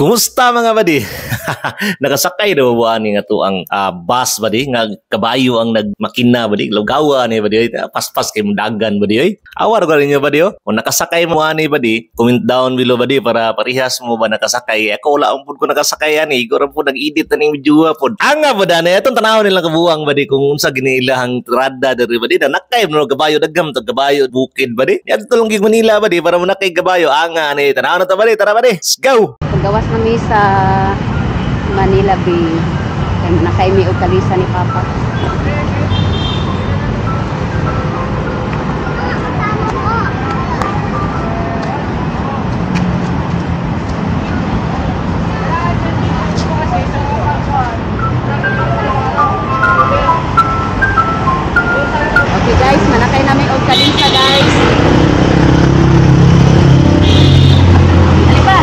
Kumusta, mga badi? Nakasakay daw ba ani nga to ang bus badi nga kabayo ang nagmakina badi, lugawa ni badi, paspas kay dagan badi oy. Awa ra ninyo badi oh. Kung nakasakay mo ani badi, comment down below badi para parehas mo ba nakasakay. Ako wala pud ko nakasakay ani, ikaw ra pud nag-edit aning video pud. Anga ba dani atong tanawon nilang kabuang badi kung unsa gini ilahang trada diri badi na nakay mo kabayo dagam to kabayo bukid badi. Adto lang gig Manila badi para mo nakay kabayo anga ani tanawon na ta badi, tara badi. Let's go. Paggawas nami sa Manila Bay. Kay nakaimi og kalisa ni Papa. Okay guys, manakay nami og kalisa guys. Dali pa.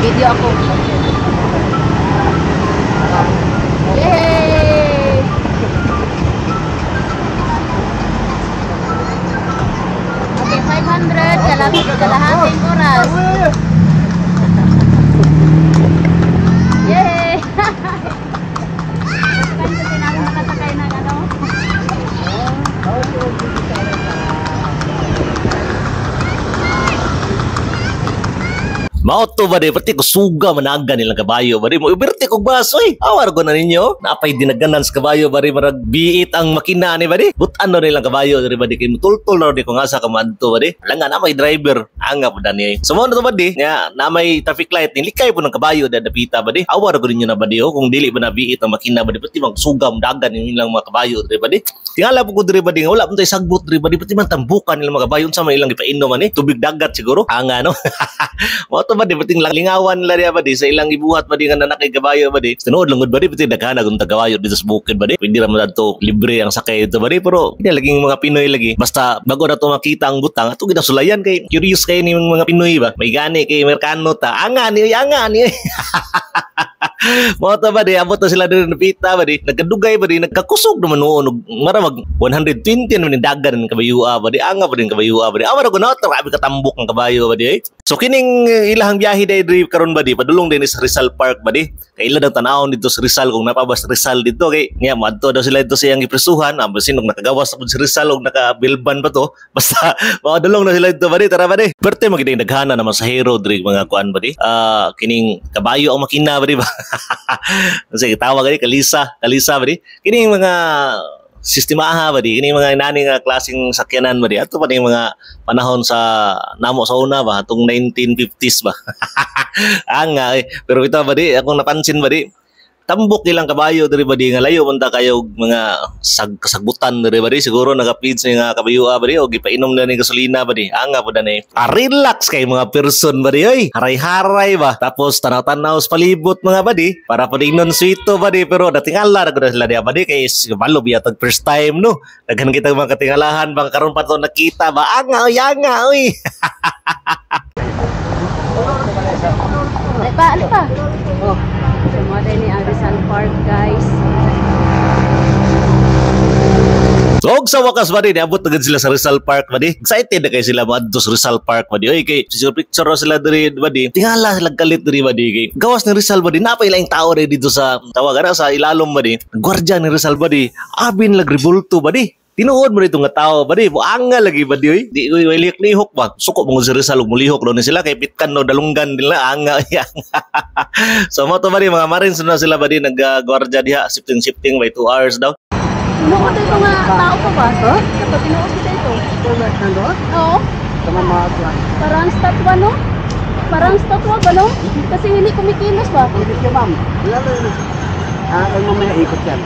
Video ako. Yay! Okay, 500 kalahating oras. Yay! First time kasi namin makasakay ng ano. Mao to ba di, pati kusuga managa nilang kabayo ba di, mo iberte kog baso eh. Awar ko na ninyo, napay dinaganan sa kabayo ba di, marag biit ang makina ni ba di. Butan na nilang kabayo di ba di, kay mutultol na di kung asa ka maadto ba di. Langan na may driver, anga po dani eh. So mo na to ba di, nga na may traffic light, nilikay po ng kabayo da dapita ba di. Awar ko ninyo na ba di, oh, kung dili ba na biit ang makina ba di, pati magsuga dagan yung ilang mga kabayo di ba di. Tingala po ko diri ba di, wala po tayo sagbot diri ba di, pati man tambukan nilang mga kabayo, unsa man ilang gipainom man eh, tubig dagat siguro, anga no. Mao to ba di, pating lingawan nila diya ba di, sa ilang ibuhat ba di nga nanakay kabayo ba di. Tinuod lang gud ba di, pati daghan na kung tagabayo dito sa bukid ba di. Pwede ra man adto libre ang sakay dito ba di, pero hindi laging mga Pinoy lagi. Basta bago na to makita ang butang, ato ginasulayan kay curious kay ni mga Pinoy ba. May gani kay Amerikano ta. Anga ni, anga ni. Mao to ba di, abot na sila diri napita ba di, nagkadugay ba di, nagkakusog naman noon, mara mag 120 naman yung dagan ng kabayo ba di, anga ba di ng kabayo ba di, awa ra ko na, grabe katambok ng kabayo ba di. So kining ilahang biyahe diri karon ba di, padulong din sa Rizal Park ba di, kay ila daw tan-awon dito sa Rizal kung napabas Rizal dito kay niya moadto daw sila dito sa iyang gipresuhan, basin og nakagawas sa pud si Rizal og nakabilban pa to, basta maadulong na sila dito ba di, tara ba di. Perte magid daghana na masahero diri mga kuan ba di, kining kabayo ang makina ba di ba. Kasi tawag gani kalisa, kalisa ba di. Kini mga sistemaha ba di, kini mga nani nga klaseng sakyanan ba di. Ato pa ning mga panahon sa namo sa una ba, atong 1950s ba. Anga eh. Pero ito ba di, akong napansin ba di, tambok ilang kabayo diri ba di nga layo man ta kayo mga kasagbutan diri ba di, siguro nagapid sa nga kabayo ba di o gipainom na ni gasolina ba di. Anga po dani. Relax kay mga person ba di oy. Haray-haray ba. Tapos tanaw-tanaw sa palibot mga ba di para padingnon swito ba di, pero datingala ra gud sila di ba di kay balo biya tag first time no. Daghan kita mga katingalahan bang karon pa to nakita ba. Anga oy, anga oy. Ali pa, ali pa. Oh. So, mga ni ang Rizal Park, guys. So, og sa wakas ba di, niabot na gud sila sa Rizal Park ba di. Excited na kay sila moadto sa Rizal Park ba di. Oy, kay picture picture sila diri ba di. Tingala sila galit diri ba di. Kay gawas ni Rizal ba di, napay laing tao diri dito sa tawag ana sa ilalom ba di. Gwardiya ni Rizal ba di, abi nila gribulto ba di. Tinuod mo dito nga tao ba di, buanga lagi ba di oy. Di oy lihok ba. Suko mo si Rizal og mulihok daw ni sila kay pitkan no dalunggan nila anga. So mo to ba di, mga marines na sila ba di nagagwardiya diha, shifting shifting by 2 hours daw. Tinuod ito nga tao pa ba? Huh? Dapat tinuod kita ito. Oo. Parang statwa no? Parang statwa ba no? Kasi hindi kumikilos ba? Hindi siya ma'am. Mamaya ikot yan.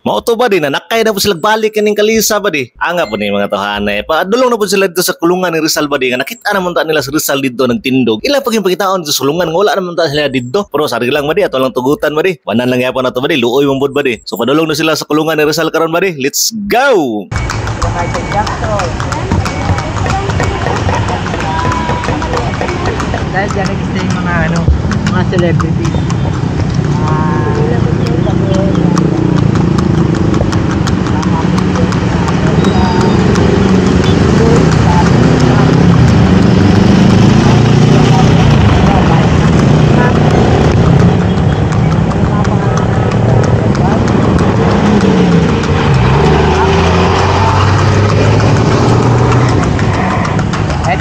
Mao to ba di, nanakay na po sila balik kining kalisa ba di. Anga po ni mga tohanay. Padulong na po sila dito sa kulungan ni Rizal ba di. Nga nakita naman ta nila si Rizal dito nagtindog. Ila pag yung pagkitaon dito sa kulungan, wala naman ta sila dito. Pero sari lang ba di, ato lang tugutan ba di. Wanan lang yapon na to ba di, luoy mambod ba di. So padulong na sila sa kulungan ni Rizal karon ba di. Let's go! Dahil dyan nag-stay mga ano, mga celebrity.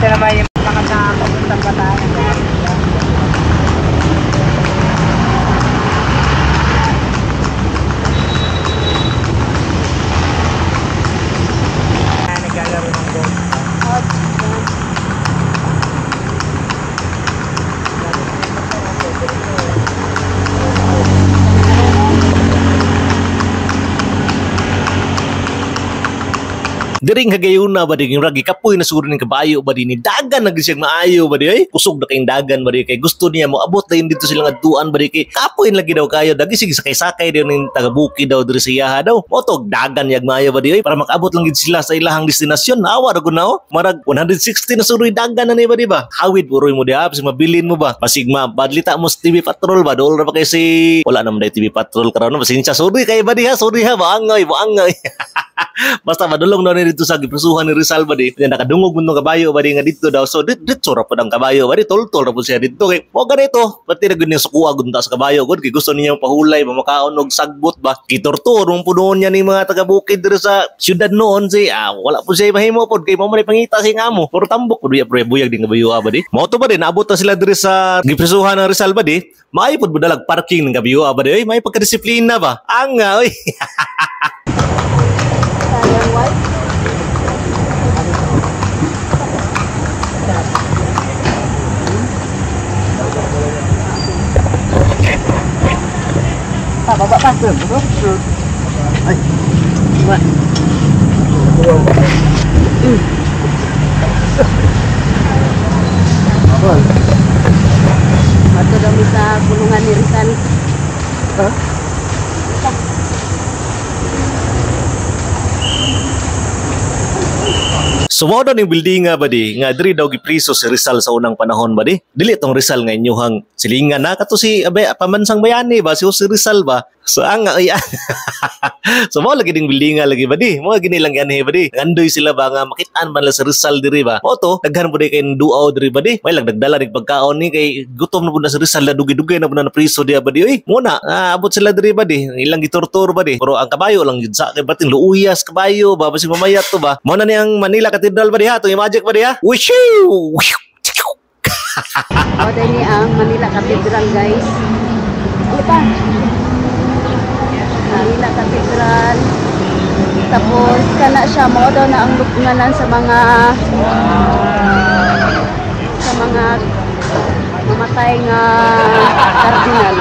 Ito naman yung lakad na papuntang Bataan. Naglalaro ng golf. Oh, Diring hagayuna ba di ragi kapoy na siguro ning kabayo ba di ni dagan na gyud siyang maayo ba di ay kusog na kayong dagan ba di kay gusto niya mo abot na yun dito silang adtuan ba di kay kapoy lagi daw kayo dagi sige sakay-sakay daw ning taga bukid daw diri sa iyaha daw motog dagan yag maayo ba di ay para makaabot lang gid sila sa ilahang destinasyon. Awa ra gud na oh, marag 160 na suroy dagan na ni ba di ba hawid puroy mo diha basig mabilin mo ba basig mabadlita mo sa TV Patrol ba dool ra ba kay si wala naman day TV Patrol karon no pasensya sorry kay ba di ha sorry ha baangay baangay. Basta madulong daw ni dito sa gipresuhan ni Rizal ba di. Kaya nakadungog mo nung kabayo ba di nga dito daw. So dito ra pud ang kabayo ba di, toltol ra pud siya dito kay mo ganito. Pati na gud niya sukuha gud ta sa kabayo gud kay gusto niya pahulay ba makaon og sagbot ba. Gitortur mo pud niya ni mga taga bukid diri sa syudad noon si wala pud siya mahimo pud kay mo man pangita sa amo. Puro tambok pud ya buyag din kabayo ba di. Mao to ba di naabot na sila diri sa gipresuhan ng Rizal ba di. Maayo pud budalag parking ng kabayo ba di. Oy, may pagkadisiplina ba. Anga oy. Sayang white. Pa, baba pa. Ay. Ba. Ato daw mi sa kulungan ni Rizal. Ha? So mao daw ning building nga ba di nga diri daw gipriso si Rizal sa unang panahon ba di. Dili tong Rizal nga inyuhang silingan na kato si abe, pamansang bayani ba si Jose Rizal ba. So ang ay so mao lagi ding building nga lagi ba di. Mao gini lang yan ba di. Ngandoy sila ba nga makitaan man lang si Rizal diri ba. Mao to daghan pud kay duaw diri ba di. May lang nagdala nig pagkaon ni kay gutom na pud na si Rizal na dugay-dugay na pud na napriso diya ba di. Oy, mo na abot sila diri ba di. Ilang gitortor ba di. Pero ang kabayo lang jud sa kay bating luuyas kabayo ba basig mamayat to ba. Mao na niyang Manila Cathedral ba diha, itong magic ba diha? Wishu! O, dahil ni ang Manila Cathedral, guys. Ano pa? Manila Cathedral. Tapos, kana siya mo daw na ang lubnganan sa mga mamatay nga cardinal.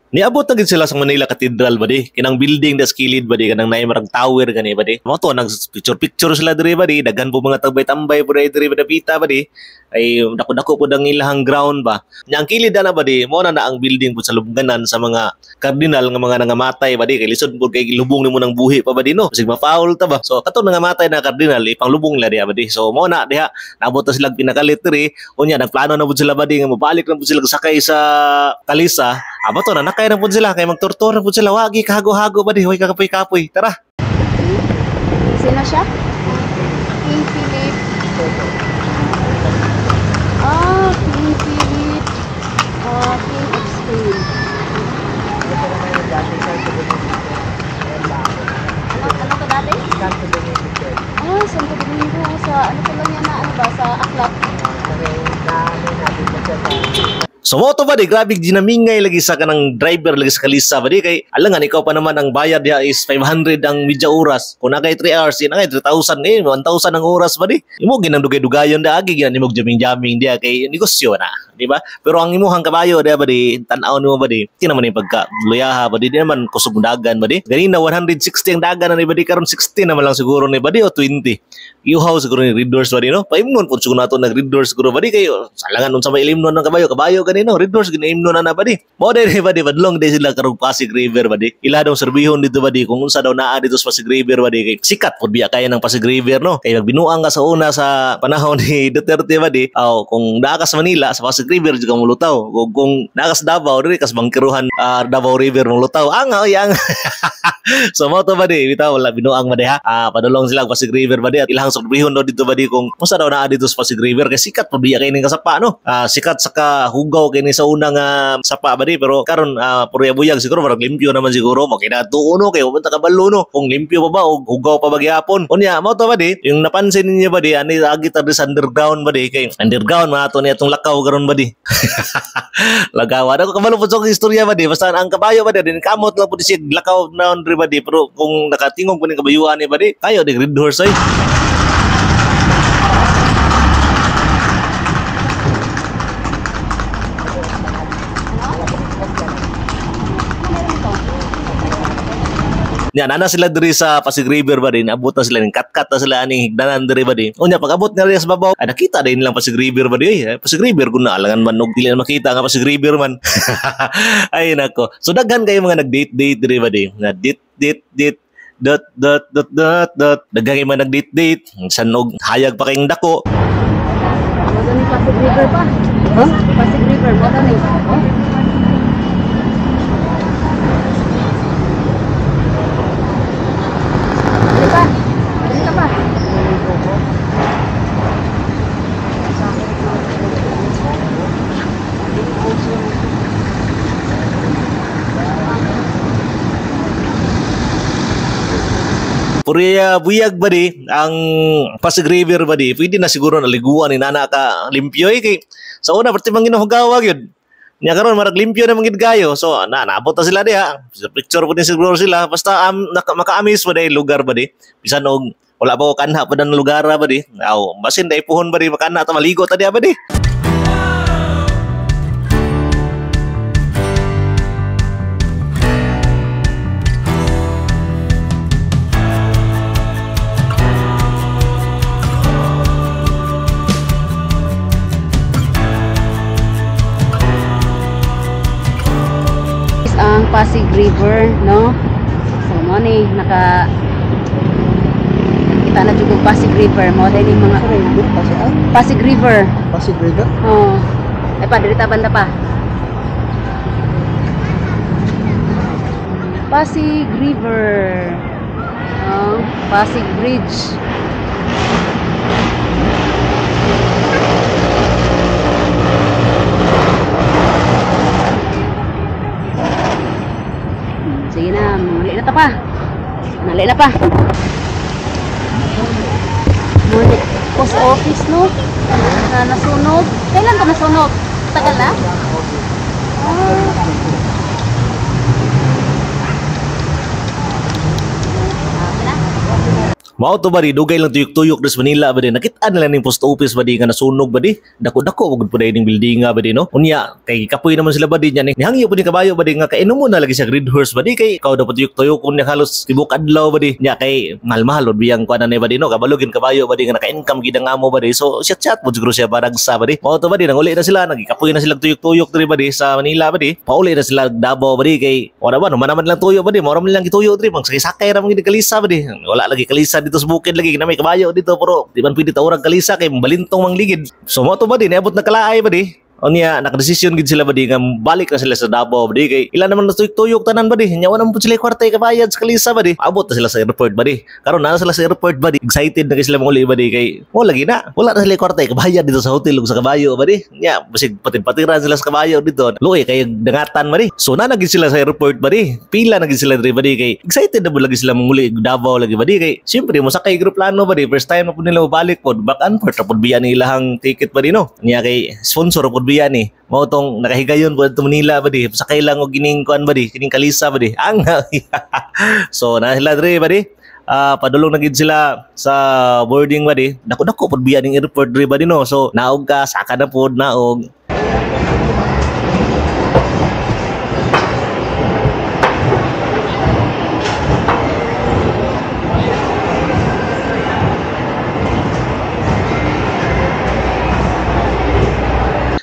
Niabot na gid sila sa Manila Cathedral ba di? Kinang building das kilid ba di? Kanang naay marang tower gani ba di? Mao to nag picture picture sila diri ba di? Daghan po mga tambay-tambay po diri ba dapita ba di? Ay dako-dako po ang ilahang ground ba. Nya ang kilid na ba di? Mao na na ang building po sa lubnganan sa mga kardinal nga mga nangamatay ba di? Kay lisod po kay lubong nimo ng buhi pa ba di no? Basig ma-foul ta ba? So katong nangamatay na kardinal ipanglubong nila diha ba di? So mao na diha naabot na sila pinakalit diri. Unya nagplano na pud sila ba di nga mobalik na pud sila sakay sa kalisa. Aba to na nakay na pud sila kay magtortor na pud sila wagi kahago-hago ba di hoy kakapoy-kapoy. Tara. Sino siya? King Philip. Ah, King Philip. Ah, King of Spain. Ito naman yung dati Santo Domingo. Ayan ba ako? Ano, ano ka dati? Santo Domingo Church. Ah, Santo Domingo. Sa ano ko lang yan na ano ba? Sa Aklat. Kaya naano natin na siya sa So mo to ba di grabe ginamingay lagi sa kanang driver lagi sa kalisa ba di kay alangan ikaw pa naman ang bayad diha is 500 ang medya oras. Kung na kay 3 hours na kay 3,000 eh 1,000 ang oras ba di. Imo ginang dugay-dugayon da agi ginan imong jaming-jaming diha kay negosyo na, di ba? Pero ang imuhang kabayo diha ba di tan-aw nimo ba di. Di naman yung pagka luyaha ba di, di naman kusog dagan ba di. Ganina 160 ang dagan na ni ba di karon 60 naman lang siguro ni ba di o 20. Iuhaw siguro ni Red Doors ba di no? Paimnon pud siguro nato nag Red Doors siguro ba di kay salangan unsa may ilimnon ng kabayo, kabayo ganino Red Doors ginaimnon na na ba di. Mo di ba di badlong di sila karong Pasig River ba di. Ila daw serbihon dito ba di kung unsa daw naa dito sa Pasig River ba di kay sikat pud biya kaya ng Pasig River no. Kay magbinuang ka sa una sa panahon ni Duterte ba di. Aw kung naa ka sa Manila sa Pasig River jud ka molutaw. Kung naa ka sa Davao diri ka sa Bangkerohan Davao River molutaw. Anga oy ang. So mo to badi, bitaw wala binuang badi ha. Padulong sila og Pasig River badi at ilang subrihon daw dito badi kung unsa daw naa dito sa Pasig River kay sikat pa biya kay ning kasapa no. Sikat sa kahugaw kini sa unang sapa badi pero karon puro buyag siguro marag limpyo naman siguro mo kinatuo no kay wa man ta kabalo no kung limpyo pa ba o hugaw pa ba gihapon. Unya mo to badi, yung napansin ninyo badi ani agi ta sa underground badi kay underground man ato ni atong lakaw karon badi. Lagawa ako kabalo po sa istorya badi basta ang kabayo badi din kamot lang pud siya lakaw naon diri badi pero kung nakatingog po ning kabayuan ni badi kayo di red horse ay. Nya nana sila diri sa Pasig River ba din, abot na sila ning katkat na sila aning higdanan diri ba din. Unya pag abot nga sa babaw, ay nakita din nilang Pasig River ba di. Ay, Pasig River kun na alangan man og dili na makita nga Pasig River man. Ay nako. So daghan kayo mga nag-date-date diri ba di. Na date date date dot dot dot dot dot. Daghan kayo mga nag-date-date, sanog hayag pa kayong dako. Mo ni Pasig River pa. Huh? Pasig River mo ni. Pa. Dali pa. Puriya buyag ba di ang Pasig River ba di pwede na siguro naliguan ni nana ka limpyo eh, kay sa una perti man ginahugawa gyud. Nya karon marag limpyo na man gid kayo. So na naabot na sila diha. Picture po din siguro sila basta maka-amaze ba di lugar ba di. Bisan og wala pa ko kanha pa dan lugar ba di. Aw basin dai puhon ba di makanha ta maligo ta diha ba di. Ang Pasig River, no? So mo ni naka kita na jud og Pasig River mo dai ni mga Pasig River. Pasig River? Oo. Ay pa diri ta banda pa. Pasig River. Oh, Pasig Bridge. Sige na, muli na ta pa. Nali na pa. Muli. Post office, no? Na nasunog. Kailan ba nasunog? Tagal na? Ah. Mao to ba di dugay lang tuyok-tuyok des Manila ba di nakita nila ning post office ba di nga nasunog ba di dako-dako wag pud ning building nga ba di no. Unya kay kapoy naman sila ba di nya ni nihangyo pud ni kabayo ba di nga kainom mo na lagi sa Red Horse ba di kay ikaw dapat tuyok-tuyok unya halos tibok adlaw ba di nya kay mahal-mahal od biyang kuan na ba di no kabalugin kabayo ba di nga naka-income gid ang amo ba di so chat-chat mo siguro siya baragsa ba di. Mao to ba di nanguli na sila nagikapoy na sila tuyok-tuyok diri ba di sa Manila ba di pauli na sila Davao ba di kay wala ba no man lang tuyo ba di mao ra man lang gituyo diri mang sakay-sakay ra man gid kalisa ba di wala lagi kalisa dito sa bukid lagi na may kabayo dito pero di man pwede tawrang kalisa kay balintong mangligid. So mo to ba di niabot na kalaay ba di unya nakadesisyon gid sila ba di nga balik na sila sa Davao ba di kay ila naman natuyok-tuyok tanan ba di nya wala man pud sila kwarta kabayad sa kalisa ba di abot na sila sa airport ba di karon naa sila sa airport ba di excited na kay sila manguli ba di kay mo lagi na wala na sila kwarta kabayad dito sa hotel ug sa kabayo ba di nya basig patid-patiran sila sa kabayo dito luoy kay dangatan ba di. So na gid sila sa airport ba di pila na gid sila diri ba di kay excited na lagi sila manguli Davao lagi ba di kay siyempre mo sakay eroplano ba di first time na pud nila mobalik pod back and forth ra pud biya ni ilahang ticket ba di no nya kay sponsor pud biya ni mao tong nakahigayon po dito Manila ba di sakay lang og gining kuan ba di kining kalisa ba di ang so na sila diri ba di padulong na gid sila sa boarding ba di dako-dako pud biya ning airport diri ba di no so naog ka saka na pud naog.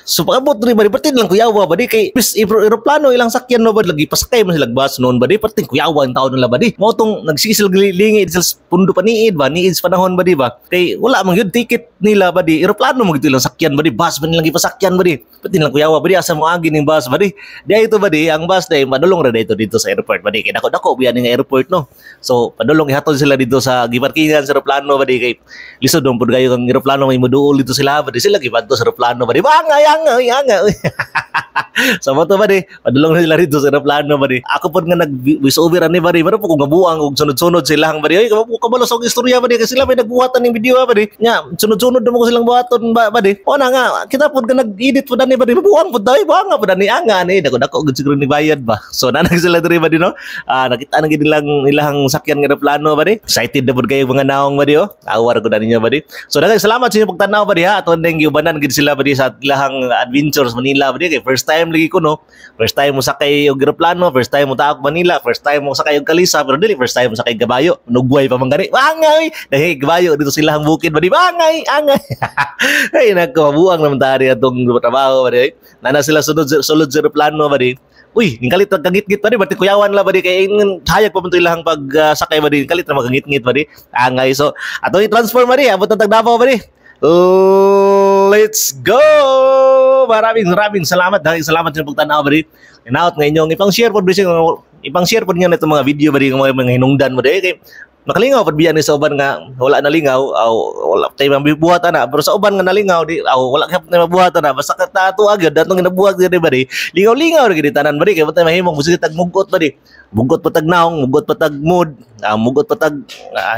So pag-abot diri ba, perti lang kuyawa ba di kay bis eroplano ilang sakyan no ba, lagi pasakay man sila bus noon ba di, perti kuyawa ang tao nila ba di. Mao tong nagsisil lingi sila pundo pa niid ba, niid sa panahon ba di ba. Kay wala man gyud ticket nila ba di, eroplano man gyud ilang sakyan ba di, bus ba nilang gipasakyan ba di. Perti lang kuyawa ba di, asa mo agi ning bus ba di. Di ito ba di, ang bus day padulong ra dito dito sa airport ba di, kay dako dako biya ning airport no. So padulong ihatod sila dito sa giparkingan sa eroplano ba di, kay lisod dong pud kayo kang eroplano may moduol dito sila ba di, sila gipadto sa eroplano ba di. Angay angay angay. So mo to ba di, padulong na sila rito sa eroplano ba di. Ako pod nga nag voice over ani ba di, maro po kung gabuang og sunod-sunod sila ba di. Oy, kabalo sa akong istorya ba di, kasi sila may nagbuhatan ning video ba di. Nya sunod-sunod na mo ko silang buhaton ba di. O na nga kita pod nga nag-edit pod ani ba di, buang pod dai, buang pod ani anga ani dako dako gud siguro ni bayad ba. So nanag sila diri ba di no. Nakita na gid nilang ilang sakyan nga eroplano ba di. Excited na pod kayo mga naong ba di oh. Awar ko na ninyo ba di. So daghang salamat sa inyong pagtanaw ba di ha. Ato ning giubanan gid sila ba di sa ilahang adventures Manila ba di, kay first time lagi ko no. First time mo sakay og eroplano, first time mo taak Manila, first time mo sakay og kalisa, pero dili first time mo sakay kabayo. Nugway pa man gani. Angay! Dahil kabayo dito sila ang bukid ba di. Angay! Angay! Ay nako, mabuang naman tari atong trabaho ba di. Nana sila sunod sulod sa eroplano ba di. Uy, ning kalit kagit-git pa di, berarti kuyawan la ba di, kay ingon hayag pa man to ilahang pagsakay ba di, kalit na magangit-ngit ba di. Angay, so atong i-transform ba di, abot na tag Davao ba di. Let's go! Maraming maraming salamat. Dahil salamat sa pagtanaw ba di. Inaot nga inyong ipang share pod bisig ipang share pod niyo nitong mga video ba di, mga hinungdan mo di, kay makalingaw pud biya ni sa uban nga wala nalingaw aw wala tay mabuhat ana, pero sa uban nga nalingaw di aw wala ka tay mabuhat ana, basta ka tato agad datong ginabuhat diri ba di, lingaw-lingaw ra gid tanan ba di, kay patay mahimong busig tag mugot ba di, mugot pa tag naong, mugot pa tag mood, mugot pa tag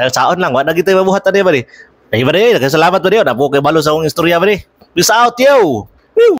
saon lang, wala gid tay mabuhat ani ba di. Ay ba di, salamat ba di, na po kay balo sa akong istorya ba di. Peace out yo.